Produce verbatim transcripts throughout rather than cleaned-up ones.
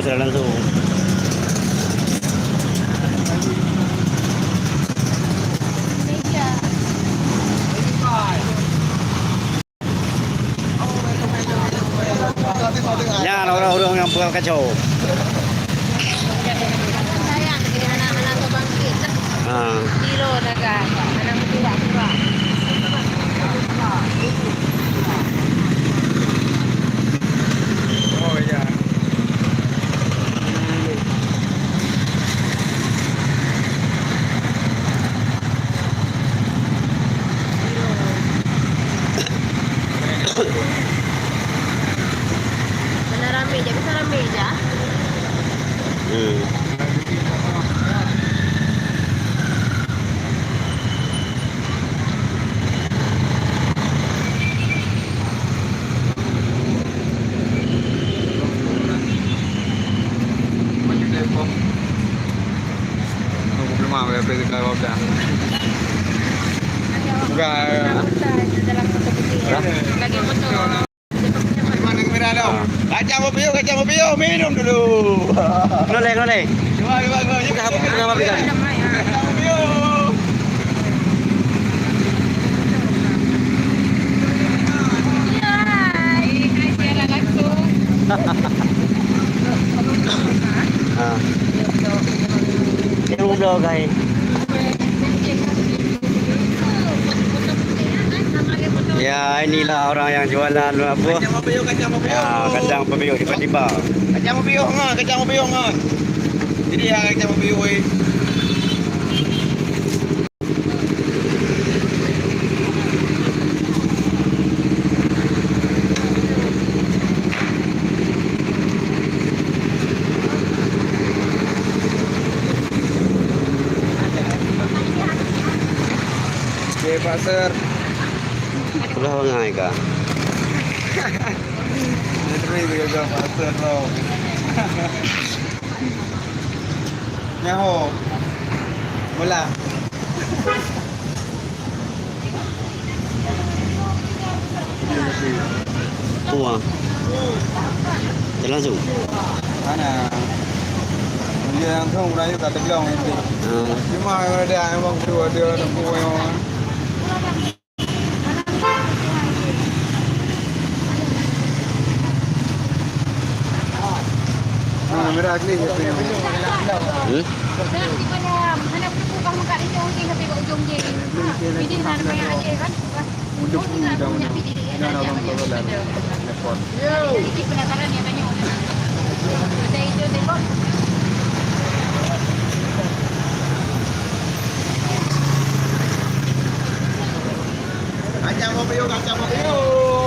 Secara langsung. Nyan ureueng-ureueng nyang peugah kacau. Ha. Oh, ya. Mana ramai je, bisa ramai je. Hmm. Lagi betul. Kacang bepiuk, kacang bepiuk, minum dulu. Kenapa, kenapa? Bukan apa, bukan apa, bukan. Kacang bepiuk. Ha. Dia udah, guys. Ya, inilah orang yang jualan apa? Kacang bepiuk, kacang bepiuk. Ya, kacang bepiuk tiba-tiba. Kacang bepiuk ngon, kacang bepiuk ngon. Jadi ya kacang bepiuk, weh. Okey, Pak Sir. Udah bangai kah? Dia terus dia kata, "Pak Sir, tolong." Nyaho. Mula. Wah. Jalan langsung. Mana? Dia langsung merayu kat Teglong nanti. Hmm. Cuma ada yang bang kedua dia tempuh yang Hmm?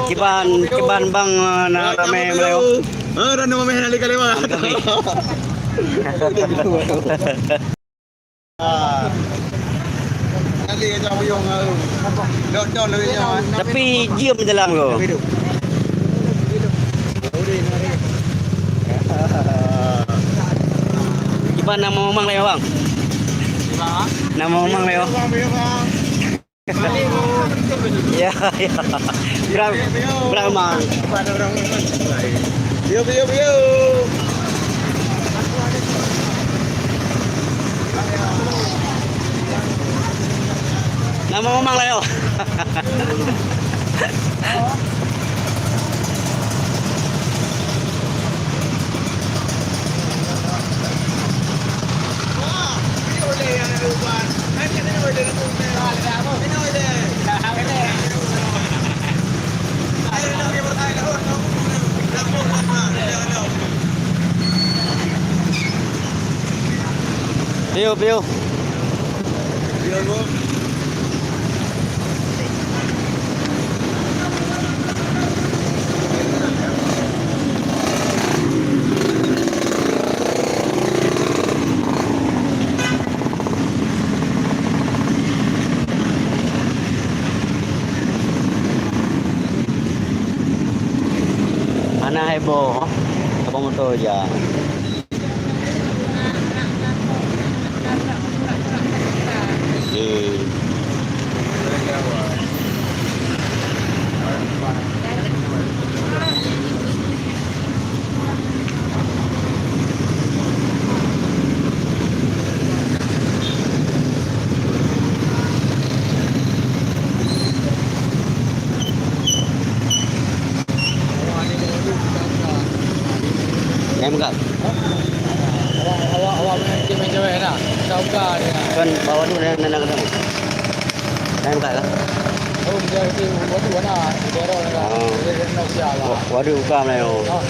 Kiban, kiban bang, eh, na ramé meulayeue. Eh, ramé meulayeue hana lé ka lewat. Ah. Hana lé ka buyong, eh. Dot-dot lagèe nyoe, eh. Tapi jeuem dalam ko. Kiban nama memang lé bang. Nama memang lé. Ya, ya. Bram-, Brahma. Biu, biu, biu. Nama memang lah, yo. Piu, piu. Hana heboh, abang moto ja. Hmm. Hai meukat. Awak, awak, awak main game main cewek na. Kau ka dia. Kan bawa tu dah nak kena. Hai meukat lah. Oh, dia itu waktu mana? Dia orang lah. Oh. Dia kena usia lah. Wa-, waduh, buka Melayu. Ah.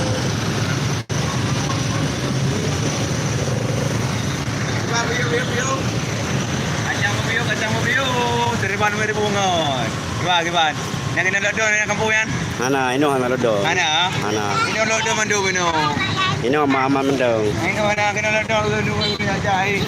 Kacang babiu, kacang babiu. Seriban dua ribu ngon. Kiban, kiban. Nyang kena lockdown dalam kampung nyan? Hana, inoe hana lockdown. Hana? Hana. Inoe lockdown mandum inoe. Inoe aman-aman mandum. Inoe hana kena lockdown, lockdown, lockdown aja, eh.